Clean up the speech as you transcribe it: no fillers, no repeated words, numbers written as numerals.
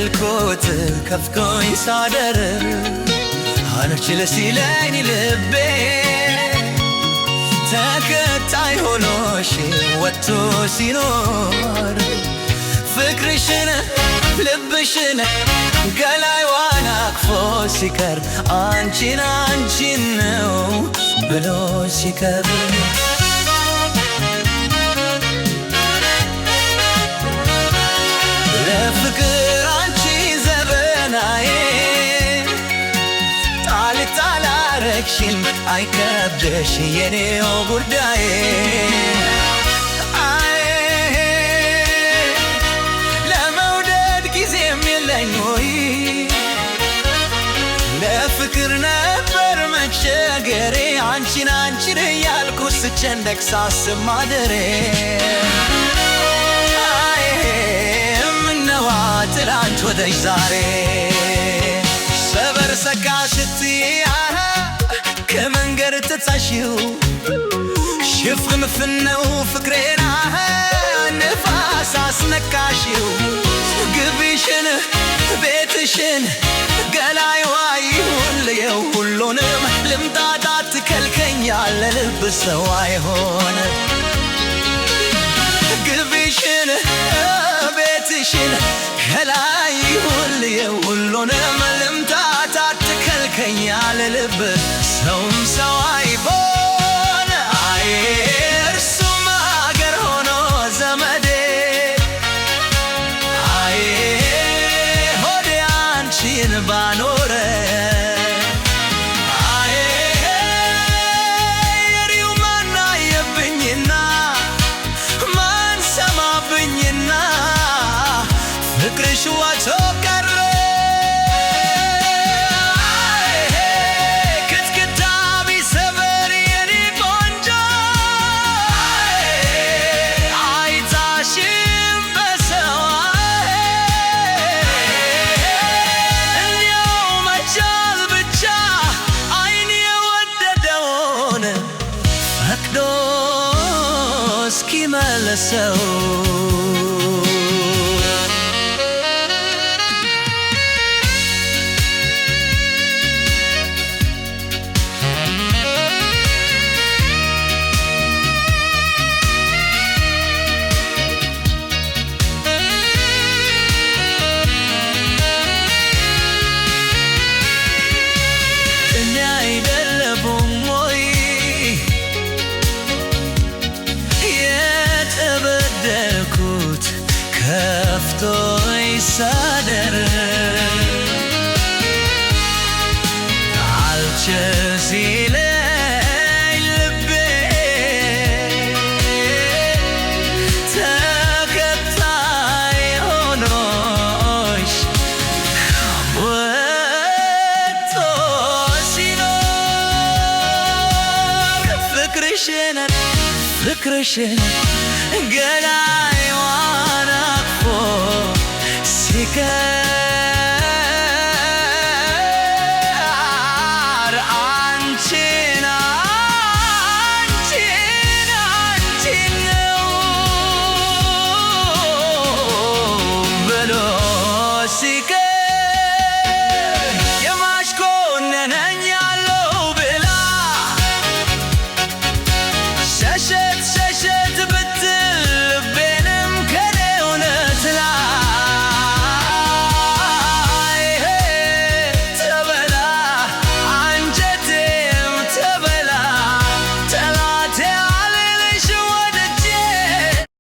የበደልኩት ከፍቶኝ ሳደር አልችል ሲለኝ ልቤ ተከታይ ሆኖሽ ወጥቶ ሲኖር ፍቅርሽን ልብሽን ገላይዋን አቅፎ ሲቀር አንቺን አንቺን ነው ብሎ ሲቀር ለፍቅር አንቺ ዘበናዬ ጣል ጣል አረግሽኝ አይከብድሽ የኔው ጉዳዬ አይ ለመውደድ ጊዜም የለኝ ወይ ለፍቅር ነበር መቸገሬ አንቺን አንቺን እያልኩ ስጨነቅ ሳስብ ማደሬ አይ ምነዋ ትላንት ወደሽ ዛሬ ሰበር ሰካ ስትይ ከመንገድ ትታሽው ሽፍንፍነው ፍቅሬና ንፋስ አስነካሽው ግቢሽን ቤትሽን ገላይዋ ይሁን ልየው ሁሉንም ልምጣት ትከልከኛል ለልብ ሰው አይሆን ግቢሽን ቤትሽን ከላይ ይሁን ልየው ሁሉንም ልምጣት አትከልከኛል ለልብ ሰውም ሰው አይሆን አይ እርሱም አገር ሆኖ ዘመዴ አይ ሆዴ አንቺን ባኖረ አይ የሪው ማን አየብኝና ማን ሰማብኝና ፍቅርሽ ዋቶ ቀረ አይ ክትክታ ቢሰበር የኔ ቆንጆ አይታሽም በሰው እንዲያው መቻል ብቻ አይን የወደደውን ፈቅዶ እስኪመልሰው እኔ አይደለሁም ወይ የተበደልኩት ከፍቶኝ ሳደር አልችል ሲለኝ ልቤ ተከታይ ሆኖሽ ወጥቶ ሲኖር ፍቅርሽን ፍቅርሽን ገላ